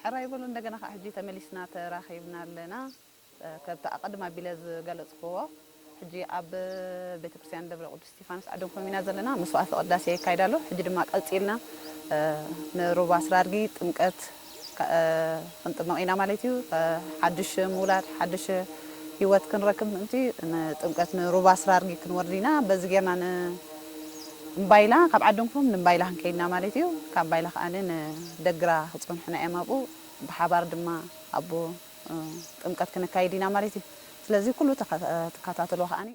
ሕራይ በሉ። እንደገና ከዓ ሕጂ ተመሊስና ተራኺብና ኣለና። እ፣ ከብቲ ኣቐድም ኣቢለ ዝገለጽክዎ፣ ሕጂ ኣብ ቤተክርስትያን ደብረ ቅዱስ እስጢፋኖስ ዓደንኮም ኢና ዘለና። መስዋዕተ ቅዳሴ ይካየድ ኣሎ። ሕጂ ድማ ቀጺልና፣ እ፣ ንሩባ ስራድጊ ጥምቀት ከ-፣ እ፣ ክንጥመቕ ኢና ማለት እዩ። እ፣ ሓድሽ ምውላድ፣ ሓድሽ ህይወት ክንረክብ ምእንቲ ንጥምቀት ንሩባ ስራድጊ ክንወርድ ኢና። በዚ ጌርና ን-፣ እምባይላ፣ ካብ ዓደንኮም ንእምባይላ ክንከይድ ኢና ማለት እዩ። ካብ እምባይላ ከኣ ንደግራ ክጸንሑና እዮም ኣብኡ። ብሓባር ድማ ኣብኡ ጥምቀት ክነካይድ ኢና ማለት እዩ። ስለዚ ኩሉ ተኸ-፣ ትከታተልዎ ከዓኒ።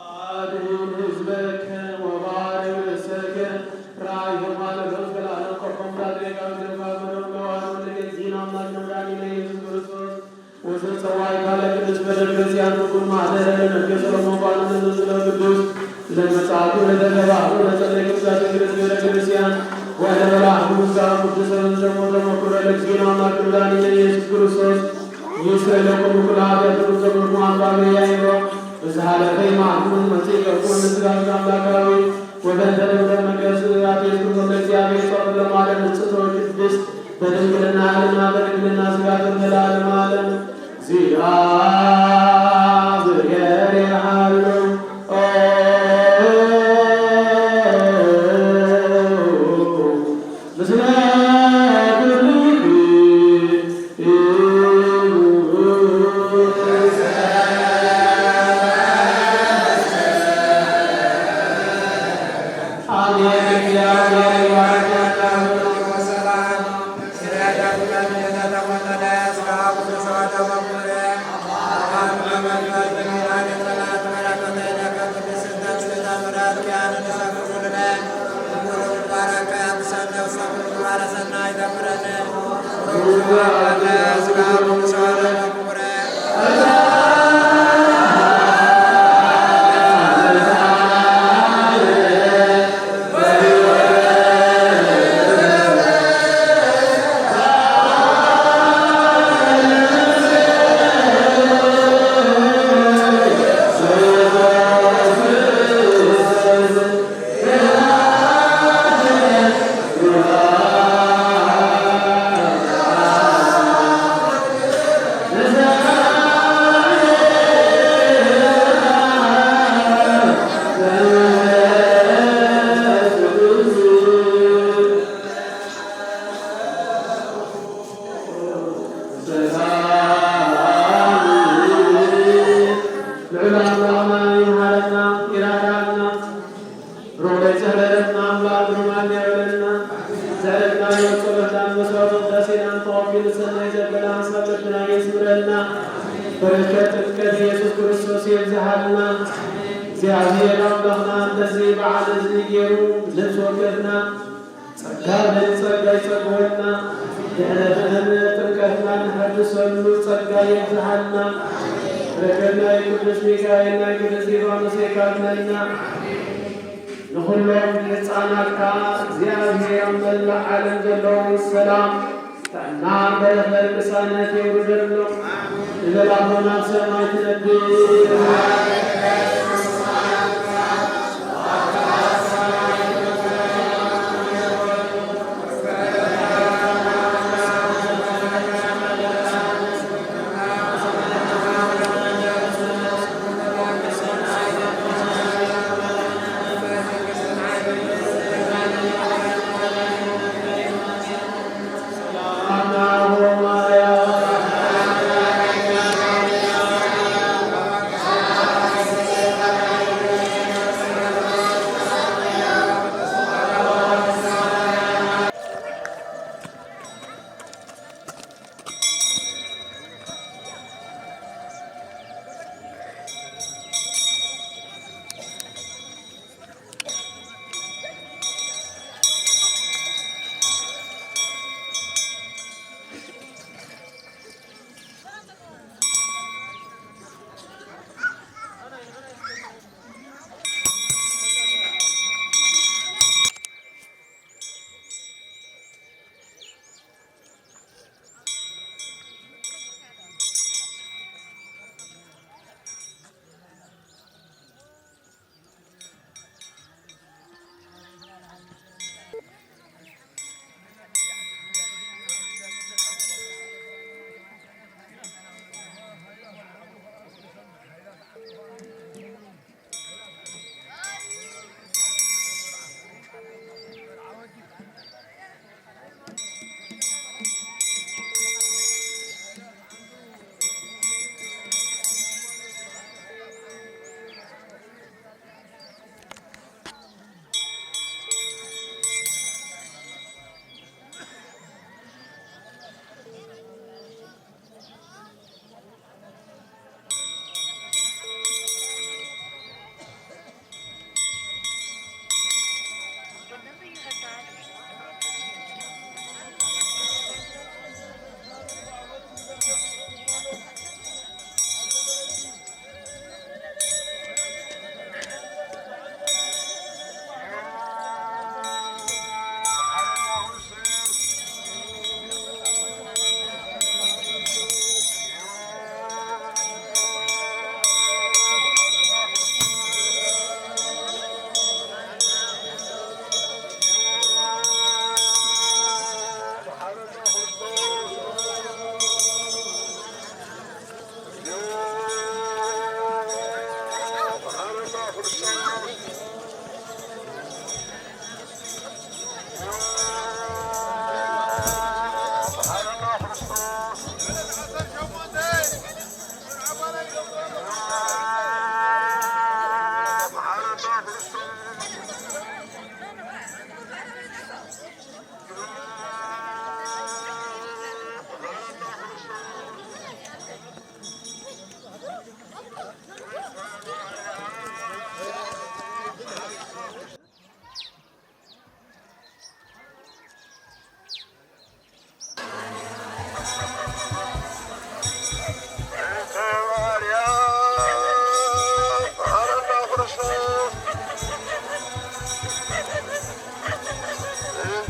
አድን ህዝበከ ወባርክ ርእሰከ። ራእይ ዮሐንስ ዘላለም ቆፎም ዳግሬ ጋር ደፋ መረም ለዋሉ ለጌዚና አምላክ መድኃኒነ ኢየሱስ ክርስቶስ ወዘጸዋዕካ ለቅድስት ቤተ ክርስቲያን ትኩን ማህደረ ለነገሰ ለሞባል ለዘዝለ ቅዱስ ለመጻቱ ለተገባሁ ለጸለይ ቅዱሳት ቅድስት ቤተ ክርስቲያን ወለበላሁ ምስጋና ቅዱስ ለዘዘሞ ተመኩረ ለእግዚእነ አምላክ መድኃኒነ ኢየሱስ ክርስቶስ ይስረይ ለኩሉ ኩለ ኃጢአት ዘኩርኩ አምራዊ ያይሮ በዝሃለፈ ማዕኩን መጽእ ከኩን ስጋት አምላካዊ ወበንተ ለምደ መቅደስ አቤት ኩሎ ለእግዚአብሔር ጸሎት ለማርያም ንጽሕቶ ቅድስት በድንግልና ዓለማ በድንግልና ስጋ ዘንተ ለዓለመ ዓለም። እግዚአብሔር ይሃሉ። ኦ ልዑል ኣምላኽና ይምሃረና፣ ይራዳእና። ሮቤል ዘህለለትና ኣምላኽ ብርማን ያበለና። ዘረግናዮ ጸሎትናን መስዋዕት ውዳሴናን ተቐቢሉ ሰናይ ዘበለ ሓሳብ ልብና የስምረልና። በረከት ጥምቀት ኢየሱስ ክርስቶስ የብዝሃልና። እግዚኣብሔር ኣምላኽና በዚ በዓል እዚ ገይሩ ነፍሲ ወከፍና ጸጋ በጸጋ ይጸግወና። ድሕነትናን ጥምቀትናን ንሐድሰሉ ጸጋ የብዝሃልና። በረከት ናይ ቅዱስ ሚካኤል ናይ ቅዱስ እስጢፋኖስ የካፍለና። ንኹሎም ህፃናት ከዓ እግዚኣብሔር ኣብ መላእ ዓለም ዘለዉ ሰላም፣ ጥዕና፣ በረኸት፣ ቅሳነት የውርደሎም። ንዘላለሙ ናብ ሰማይ ትነብር።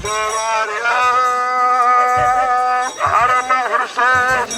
ማርያም ሓረና ክርስቶስ።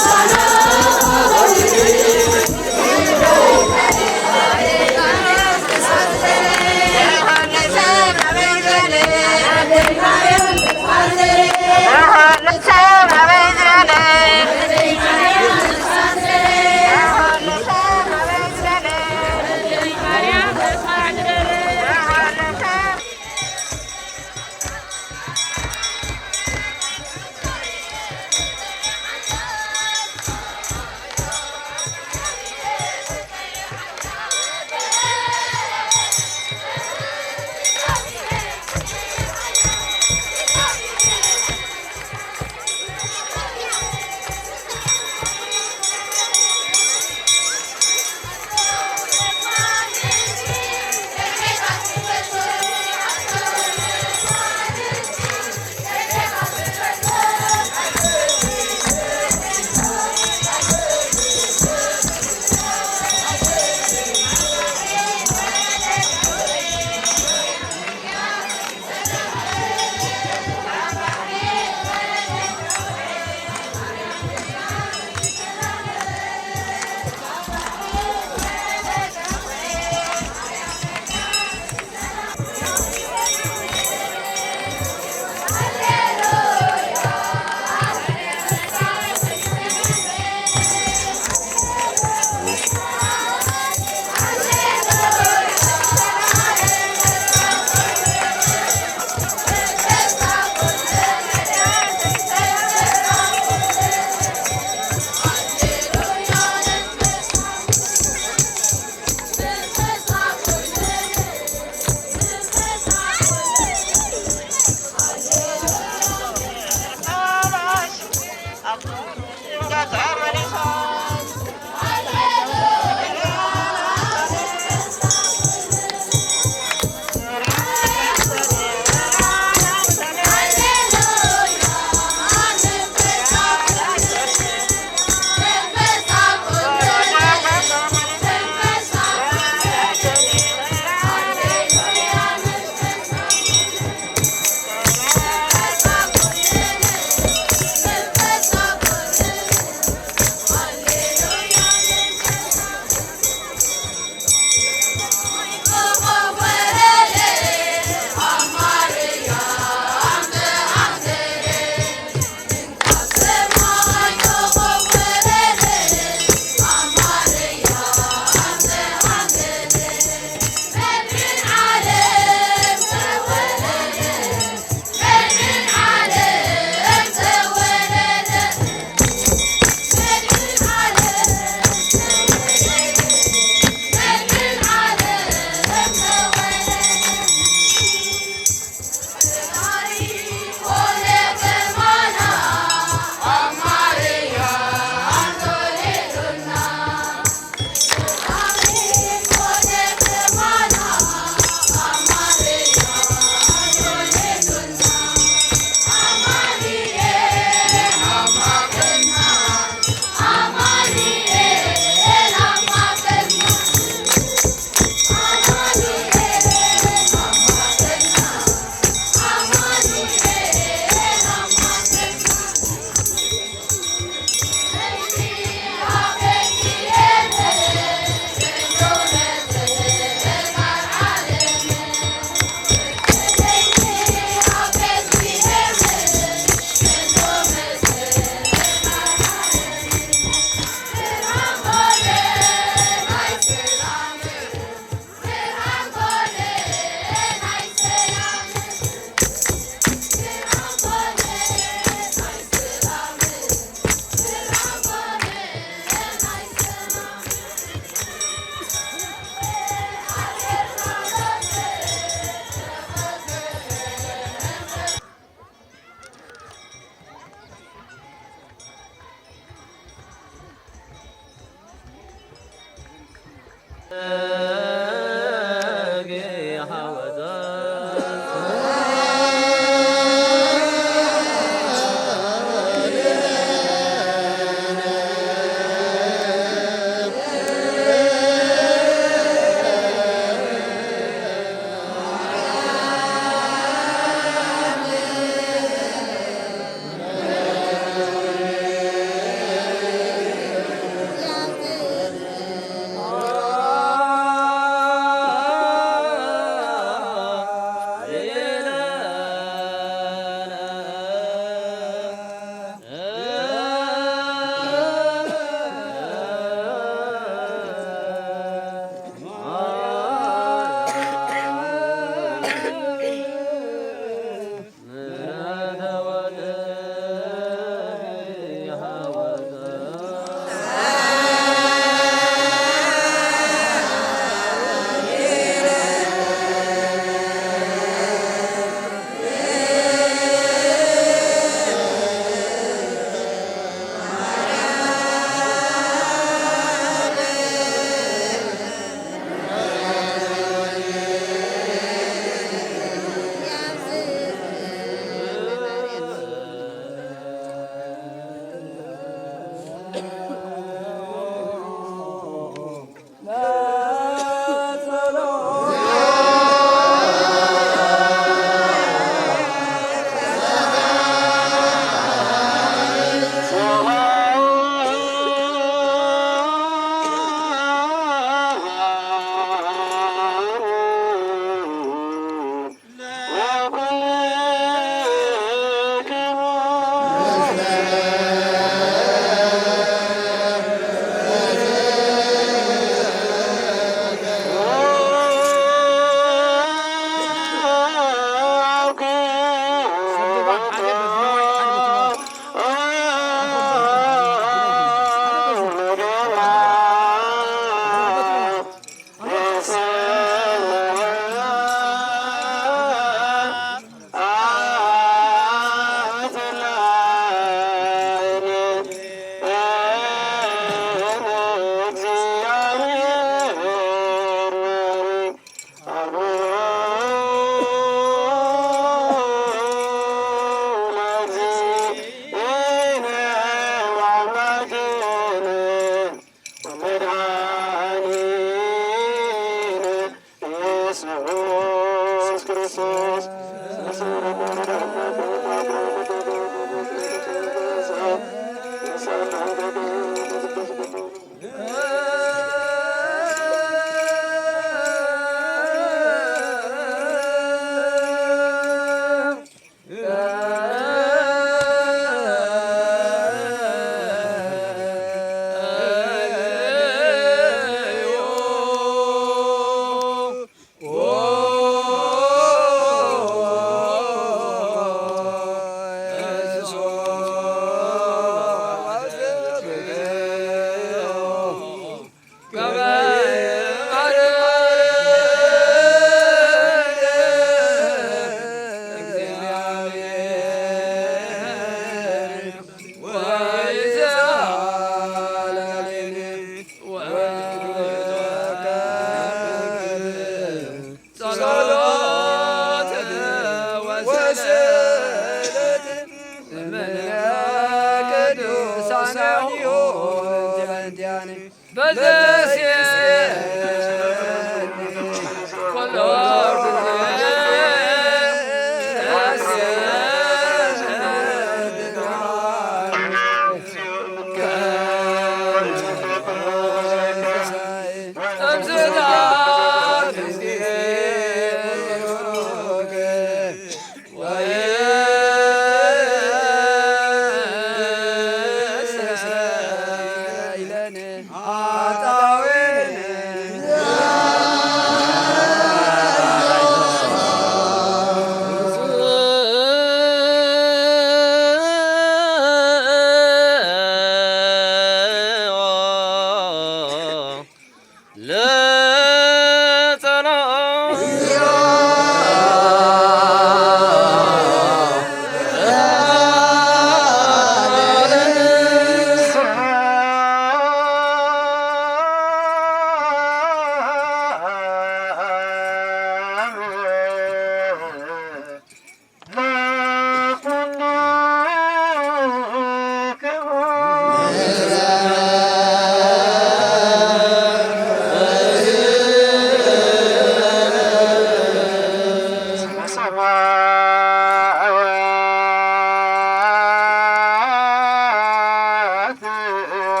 ሰማያት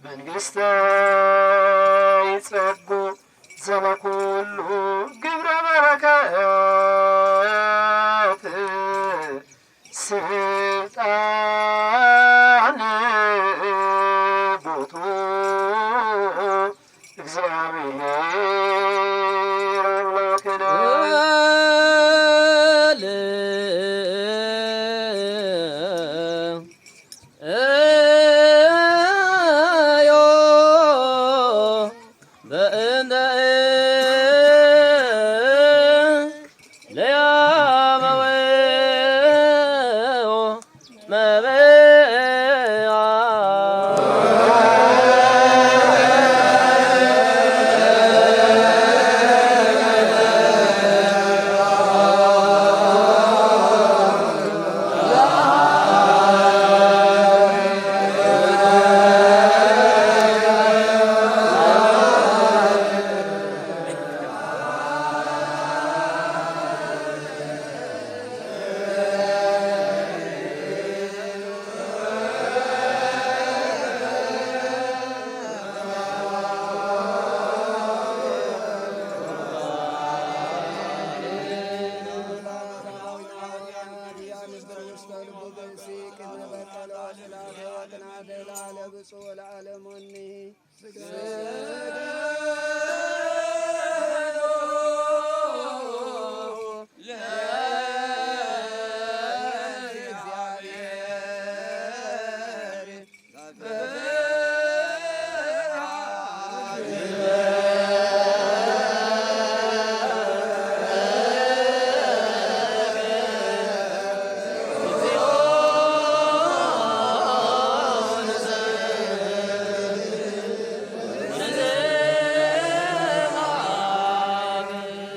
መንግስተ ይጸጉ ዘለኩሉ ግብረ በረከት ስልጣን ቦቱ እግዚአብሔር አምላክነ።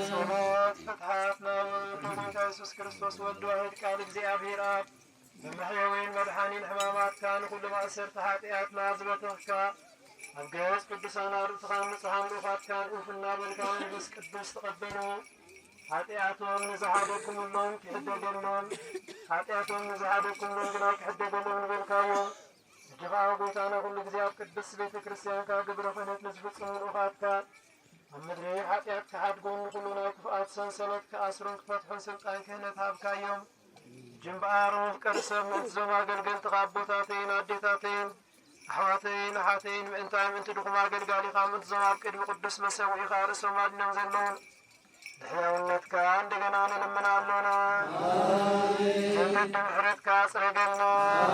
ጸሎት ፍትሓት ናብ ወልድ ጌታ የሱስ ክርስቶስ ወልድ ዋሕድ ቃል እግዚኣብሔር ኣብ መመሕየዊን መድሓኒን ሕማማትካ ንኹሉ ማእሰርቲ ሓጢኣትና ዝበተኽካ ኣብ ገጽ ቅዱሳን ኣርድእትኻን ንጹሓን ልኡኻትካን ኡፍ እናበልካ መንፈስ ቅዱስ ተቐበሎ። ሓጢኣቶም ንዝሓደግኩምሎም ክሕደገሎም፣ ሓጢኣቶም ንዝሓደግኩምሎም ግና ክሕደገሎም ንበልካዮ። ሕጂ ኸዓ ጐይታና፣ ኩሉ ግዜ ኣብ ቅድስት ቤተ ክርስቲያንካ ግብረ ክህነት ንዝፍጽሙ ልኡኻትካ፣ ኣብ ምድሪ ሓጢኣት ክሓድጉን ንኹሉ ናይ ክፍኣት ሰንሰለት ክኣስሩን ክፈትሑን ስልጣን ክህነት ሃብካዮም። እምበኣር፣ መፍቀሪ ሰብ ምእንቲ ዞም ኣገልገልትኻ ኣቦታተይን ኣዴታተይን፣ ኣሕዋተይን ኣሓተይን፣ ምእንታይ ምእንቲ ድኹም ኣገልጋሊኻ ምእንቲ ዞም ኣብ ቅድሚ ቅዱስ መሰውዒኻ ርእሶም ኣድኖም ዘለውን፣ ብሕያውነትካ እንደገና ንልምና ኣሎና። ኣሜን። ምሕረትካ ጽረገልና።